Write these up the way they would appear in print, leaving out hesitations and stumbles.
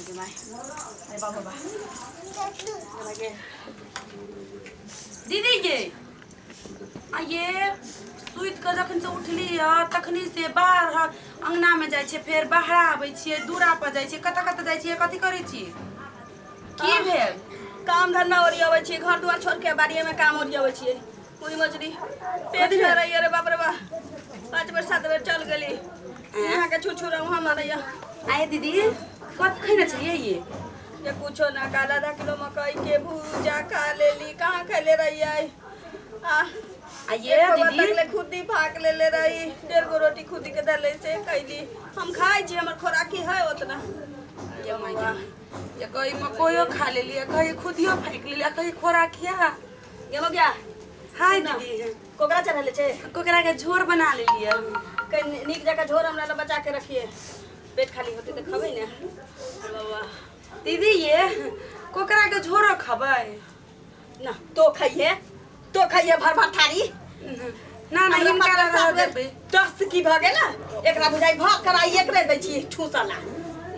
गे माय, अरे बाबा बा गे। दीदी गे, आ ये सुति कऽ जखन से उठली हऽ तखनी से बाहर अङ्गनामे जाइ छियै, फेर बाहर आबै छियै, दूरा पर जाइ छियै, कतऽ कतऽ जाइ छियै, कथी करै छियै? की भेल? काम धंधा ओरियाबै छियै, घर दुआर छोड़ के बाड़िए में काम ओरियाबै छियै। पूरी मछली पेट में रही। अरे बाप रे बा, 5 बेर 7 बेर चल गेली। यहाँ के छू छू वहाँ मारैया। आए दीदी, कथी खैने छलियै ये? ये कुछो ना, काल आधा किलो मकई के भूजा खा लेली। कहाँ खैले रहियै? आ आ ये एक पौवा दीदी तक ले खुदी फाक लेले रही। 1.5 गो रोटी खुदी के धरले से कैली। हम खाइ छी, हमर खोराकी है ओतना। ये माय गे माय, ये कहीं मकइयो खा लेलियै, कहीं खुदियो फाकि लेलियै, कहीं खोराकिया। गे मगिया। हाय दीदी। कोकरा चढ़ेले छै? कोकरा के झोर बना लेलियै। कहीं नीक जकाँ झोर हमरा लए बचा के रखिए। पेट खाली होतै तऽ खबै ने। अरे बाबा। दीदी ये, कोकरा के झोरो खबै? ना, तो खाइए, तो खाइए भर भर थारी। ना ना, हमरा हिनका पाँच रह सात बेर देबै। दस्त की भऽ गेल ने, एकरा बुझाइ भऽ कराइ एकरे दै छी ठूसला।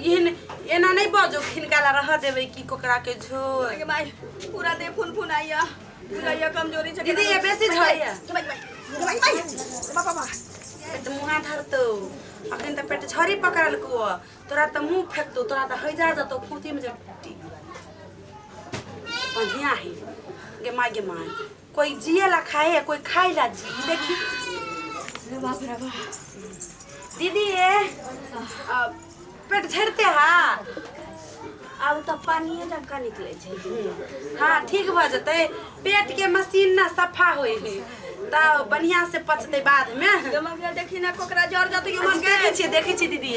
एहन एना नहि बजो, हिनका ला रह देबै की कोकरा के झोर। गे माय, पूरा देह फुन फुन आइया, बुझाइया कमजोरी छै। दीदी, ये बेसी झड़ैया। गे माय, गे माय, गे माय, बाबा बाबा। पेट मुँहा धरतौ, अखन तऽ पेट झड़ी पकड़लकौ, तोरा तऽ मुँह फेकतौ, तोरा तऽ हैजा जतौ फुर्ती में जट्टी। बढ़िया है गे माय, गे माय, कोई जिए ला खाए है, कोई खाए ला जी। देखी। अरे बाप रे बाप। दीदी ये, पेट झड़ते हा? आब तऽ पानिए जकाँ निकलै छै। हाँ, ठीक भऽ जेतै। पेट के मशीन ना सफा होइ है तऽ बढ़िया से पचतै बाद में। गे मगिया, देखी ना, कोकरा जर जतै मन के। देखै छियै, देखै छियै दीदी।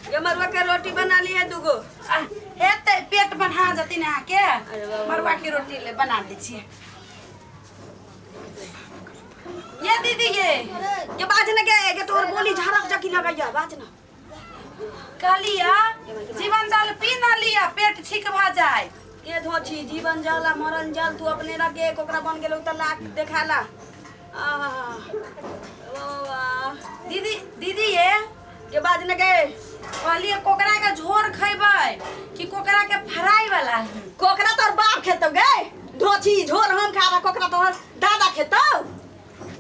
गे, मरुआ के रोटी बना ली है दूगो। आ, हेतै, पेट बन्हा जेतै ने अहाँके। अरे बाबा। मरुआ के रोटी ले बना दै छियै। ये दीदी ये। ये बाज न गे, गे तोर बोली झरक जकी लगैया, बाज न। कहलिया जीवन जल पी न लिया, पेट ठीक भऽ जाय। के धोछी, जीवन जल आ मरण जल तू अपने रख गे। कोकरा बन गेलो त लाख देखाला। आहा बाबा। दीदी, दीदी ये। के बाज न गे। कहलिए कोकरा के झोर खैबै कि कोकरा के फ्राई वाला? कोकरा तोर बाप खेतौ गे धोछी? झोर हम खाबा, कोकरा तोहर दादा खेतौ?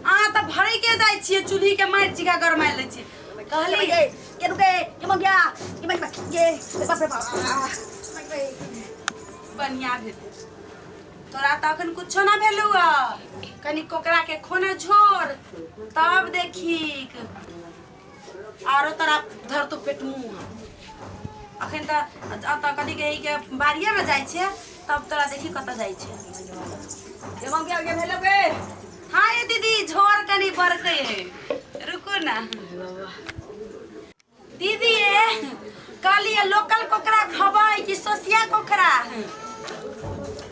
अहाँ तऽ भरे के जाइ छियै, चूल्ही के माटि चिका गरमाइ लै छियै। कहली गे के रुके, के मगिया, के मगिया गे, बाप रे बाप। बढ़िया भेल तोरा तऽ अखन कुछो ना भेलौ। कनी कोकरा के खोने झोर तब देखी, आरो तोरा धरतो पेट मुँह। अखन तऽ एतऽ कथी कहै के बाड़िएमे जाइ छै, तब तोरा देखी कतऽ जाइ छै। के मगिया गे, भेलौ गे? हाँ ये दीदी, झोर कनी बरकै है, रुकू ना। दीदी ये, कहलिए लोकल कोकरा खबै कि सोसिया कोकरा?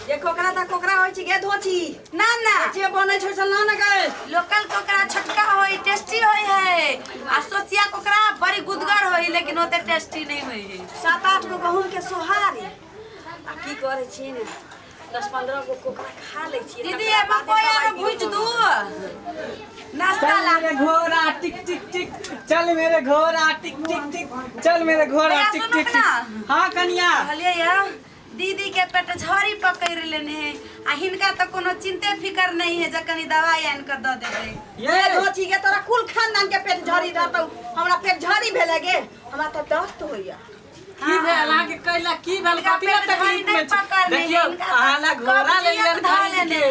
ये कोकरा त कोकरा होइ छै गे धोछी। ना ना। जे बनै छै से ना न गे। लोकल कोकरा छोटका होई, टेस्टी होई है, आ सोसिया कोकरा बड़ी गुदगर होई, लेकिन ओते टेस्टी नहीं होई है। 7-8 गो गहूम के सोहारी आ की करै छियै ने, 10-15 गो कोकरा खा लै छियै। दीदी, तकरा ये बादे मकई आर दवाइ भुज दियौ। दू नाश्ता चल ला। मेरे घोड़ा टिक टिक टिक, चल मेरे घोड़ा टिक टिक टिक, चल मेरे घोड़ा भैया, टिक सुनू टिक ना। टिक। हाँ कनिया। कहलियै या दीदी के पेट झड़ी पकड़ लेने है, आ हिनका तऽ कोनो चिंते फिकर नहीं है जे कनी दवाई आनि कऽ दऽ देबै। ये ये धोछी गे, तोरा कुल खानदान के पेट झड़ी रहतौ, हमरा पेट झड़ी भेलै गे? हमरा तऽ दस्त होइया। की भेल अहाँके? कैला की भेल? हिनका कथी ला पेट झड़ी तकलीफ नहि में छी? पकड़ने देखियौ, हिनका अहाँ ला तऽ घोड़ा कब्जियत लेलियन धऽ खरीद लेने। के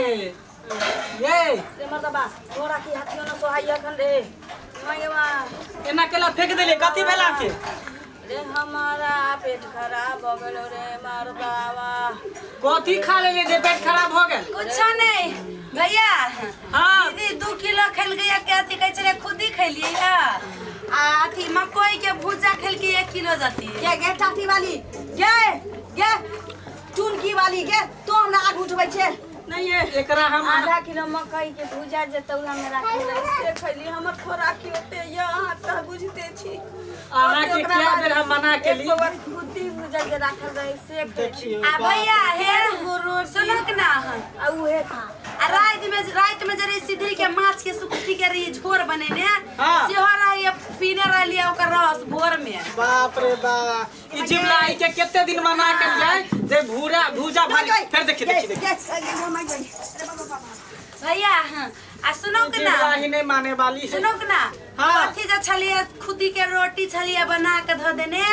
ये। रे मर्दबा, घोड़ा की हाथियो न सोहाई अखन रे माय मा। एना केला फेंक देलियै? कथी भेल अहाँके? रे, हमारा पेट खराब हो गेलो रे मर्दबा। कथी खा लेलियै जे पेट खराब हो गेल? कुछो नहीं भैया। हाँ। दीदी 2 किलो खेलकै या के अथी कहै छलै, खुदी खेलियै या आ अथी मकई के भुजा खेलकै 1 किलो जति। गे गे टाटी वाली गे, गे चुनकी वाली गे, तो हमरा आगू उठबै छै नहीं ये। एकरा हम आधा किलो मकई के भुजा जे तौला में राखल रहे से खैली। हमर खोराकी ओते ये, अहाँ तऽ बुझते छी। अहाँके ओकरा कए बाद बेर हम मना एक केली। पौआ खुद्दी भुजा जे राखल रहे से खैली। देखियौ। आ भैया हे, सुनक ना। आ उहे खा। आ राति में जे रही सिधरी के माछ के सुखी के रही झोर बनेने, हाँ। सेहो रही पीने रहलियै ओकर रस भोर में। बाप रे बाप, ई जिमलाई के कते दिन मना के जाय जे भूरा भूजा भारी। फिर देखी देखी देखी। भैया, हाँ, आ सुनो के ना। जिमलाई नहीं माने वाली है। सुनो के ना। हाँ। कथी जे छलिए, खुदी के रोटी छलिए बना के धो देने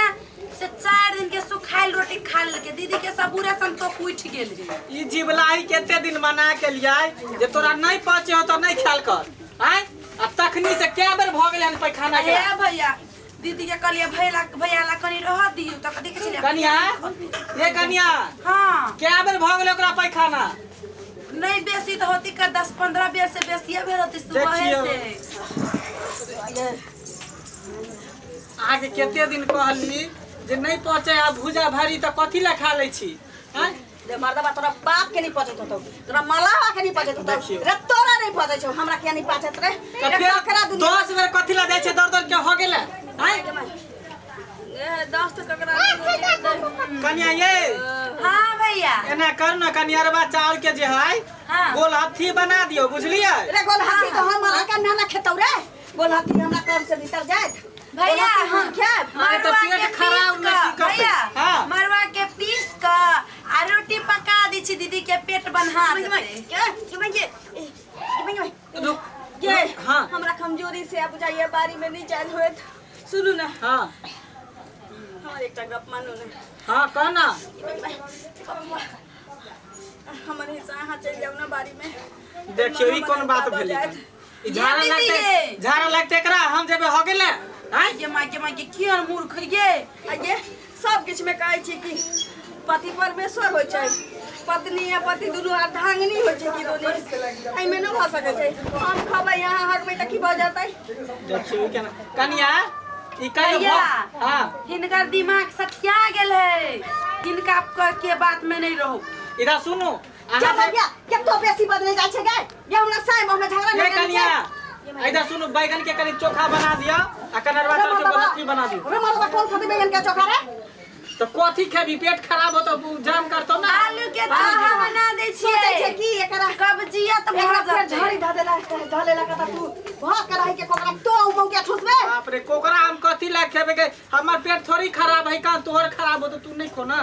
से 4 दिन के सुखायल रोटी खा लेलके दीदी के सबूरे संतोख उठ गेल है। ई जिमलाई कते दिन मना के लियाय जे तोरा नहीं पचे हो तो नहीं ख्याल कर आय, आ तखनी से कै बेर भ गेल हन पैखाना के। हे भैया, दीदी के कहलिए भैया भैया ला कनी रह दियो त कथी के छलिए। कनिया, ये कनिया। हाँ। कै बेर भ गेल ओकरा पैखाना? नहीं बेसी तो होती का 10-15 बेर से बेसिए भेल होती सुबह देखियौ। से। अहाँके कते दिन कहली जे नहीं पचे आ भूजा भारी त कथी ला खा लै छी आँय? रे मर्दबा, तोरा बाप के नहीं पचैत होतौ, तोरा मलावा के नहीं पचैत होतौ। देखियौ। रे तोरा नहीं पचै छौ, हमरा किया नहीं पचैत रे? तऽ रे फेर ककरा दुनिया 10 बेर कथी ला जाइ छै दौड़ दौड़ के हो गेलै आँय? ए 10 तो ककरा कनिया ये हाँ भैया। एना करू ना कनिया, अरबा चाउर के जे है हाँ। गोल हाथी बना दियौ, बुझलियै? रे गोल हाथी तो हम का ना खेतौ रे, गोल हाथी हमरा कर से भीतर जायत। भैया, गोल हाथी हम खायब। अरे तऽ मरुआ पेट के खराब पीस ने कऽ की करतै? भैया, हाँ। मरुआ के पीस कऽ आ रोटी पका दै छी दीदी के पेट बन्हा जेतै। रुक। ये हाँ। हमरा कमजोरी से अब जाइए बारी में नहीं जायल होत। सुनू ना। हाँ। हमर एकटा गप मानू ना। हाँ कह ना। हमर हिस्सा अहाँ चलि जाउ ना बारी में। देखियौ ई कोन बात भेलै? ई झाड़ा ये दीदी लगतै, ये। झाड़ा लगतै एकरा, हम जेबै हो गेलै आँय? ये माय के माय के की मूर्ख ये। आ ये सब किछु में कहै छी कि पति परमेश्वर होइ छै, पत्नी आ पति दुनू अर्धांगिनी होइ छै कि दुनू एहिमे नहि भऽ सकै छै। हम खबै अहाँ हगबै तऽ की भऽ जेतै? देखियौ ई केना कनिया ई कहियो भैया। हाँ। हिनकर दिमाग सठिया गेल है, हिनका के बात में नहीं रहो। इधर सुनू क्या अहाँ जे- भैया क्या तो बेसी बदले जाइ छै गे? ये हमरा साय में झगड़ा ये नहीं कनिया इधर सुनू, बैगन के कनी चोखा बना दिया आ कनरवा चाउर के गोलहत्थी बना दियो। रे मरदा कोन खाते बैगन के चोखा रे? तो कथी खेबी? पेट खराब होतो जाम करतो ना। आलू के चोखा बना दै सोचै छै छियै कि एकरा कब्जियत भऽ एकरा फेर जेतै। झड़ी धऽ देला धऽ लेला त तू भऽ के रही के कोकरा तो उ के ठुसबे। बाप रे, कोकरा हम कथी ला खेबे के? हमर पेट थोड़ी खराब है का तोहर खराब हो तो तू नहीं खो ना।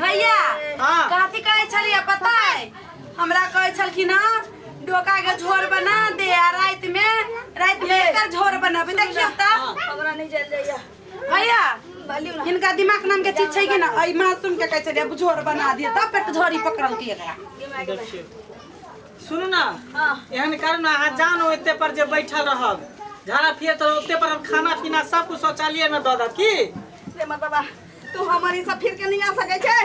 भैया। हाँ। कथी कहै छलियै पता है? हमरा कहै छलखिन हँ डोका के झोर बना दे आ राति में राति में एकर झोर बनाबे। देखियौ तऽ। हमरा नहीं जायल जाइया। भैया, बोलियौ ना। हिनका दिमाग नाम के चीज छै कि ना? एहि मासूम के कहै छलियै झोर बना दिए तब पेट झोरी पकड़लकै एकरा। देखियौ सुनू ना। हाँ। एहन करू ना, अहाँ जानो एते पर जे बैठल रहब झाड़ा फिर तो ओते पर हम खाना पीना सब कुछ शौचालय में दऽ देब की? रे मर्दबा, तू हमर ई सब फिर के नहीं आ सकै छै।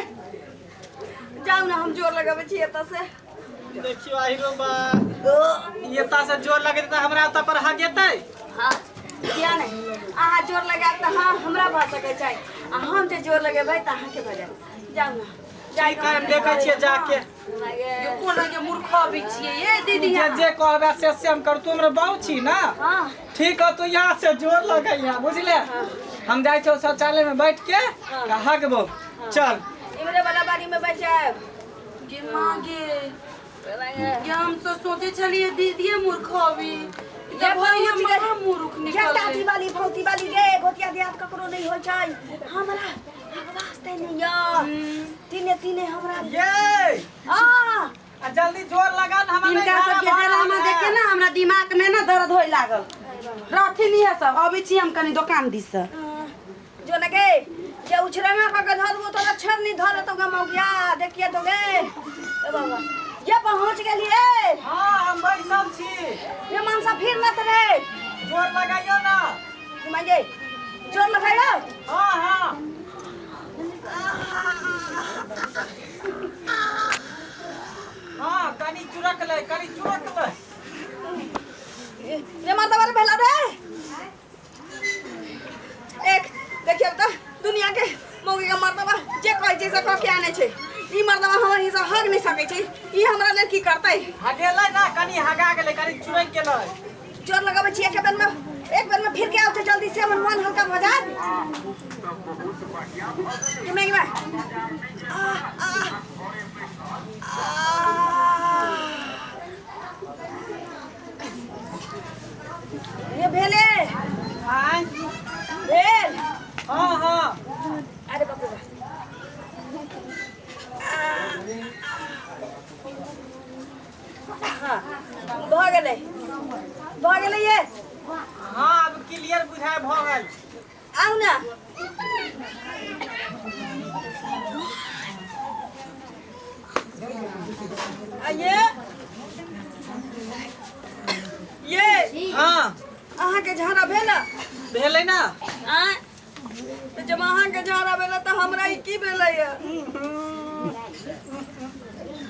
जाउ ना, हम जोर लगाबै छी एतऽ से। देखियौ आहिरो बा, ई एतऽ से जोर लगेतै तऽ हमरा ओतऽ पर हगेतै। हाँ किया नहीं, अहाँ जोर लगायब तऽ हाँ हमरा भऽ सकै छै आ हम जे जोर लगेबै तऽ अहाँके भऽ जायत। जाउ ना। की करब, देखै छियै जाके। यो कोना के मूर्ख अबै छियै ये दीदी? जे अहाँ जे कहबै से से हम करू, तू हमरा बाऊ छी ना। हाँ। ठीक हो, तू यहाँ से जोर लगैया बुझले, हम जाइ छियौ शौचालय में बैठ के हगबो, चल। इमरे वाला बारी में बैठ जायब। गे माँ गे गे, हम तो सोचे छलियै दीदीए मूर्ख अबी, ई तऽ ये भैया पहुँच महा मूर्ख ये निकललै। टाटी वाली भौती वाली गे गोतिया दियाद ककरो नहीं होइ छै, हमरा वास्ते नहीं य तीने तीने हमरा ये आ आ जल्दी जोर लगा न, हमरा नहीं हिनका झाड़ा सबके भऽ रहल ड्रामा है। देखे ना हमरा दिमाग में ना दर्द होए लागल। रहथिन इहे सब, अबै छी हम कनी दोकान दिस। जो न गे जे उछरंगा का के धरबो तो लक्षण नहीं धरे तो मौगिया देखिए तो गे। ए बाबा, ये पहुंच गेलिए? हाँ, हम बैठल छी। ये मनसा फिर मत रे। जोर लगाइयो ना। मांगे जोर लगाइयो। हाँ हाँ हाँ, कनी चुरक ले, कनी चुरक ले। रे मर्दवा रे भेला रे एक देखियौ तऽ दुनिया के मौगी के मर्दवा जे कहै छै से कह के आनै छै। ई मर्दवा हमर हिस्सा हग नहि सकै छै, ई हमरा लेल की करतै? हगेलै ना, कनी हगा गेलै, कनी चुरक गेलै। जोर लगाबै छी एक बेर में, एक बेर में फिर के आउते जल्दी से हमर मन हल्का भऽ जायत। गिमे गिमे आ आ आ ये भेले? आँय? भेल? हाँ। गेलै, भऽ गेलै ये। हाँ, अब क्लियर बुझाय भऽ गेल। आउ ने। आ ये। हाँ। अहाँके झाड़ा भेल? भेलै ना। आँय, तऽ जब अहाँके झाड़ा भेल तऽ हमरा ई की भेलै?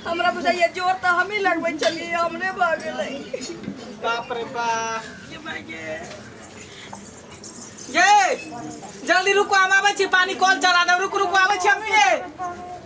हमरा बुझाइए जोर तऽ हमही लगबै छलियै, हमरे भऽ गेलै। बाप रे बाप, ये भाई ये ये, जल्दी रुको, हम आबै छी, पानी कल चला देब। रुक रुक, आबै छी हम। ये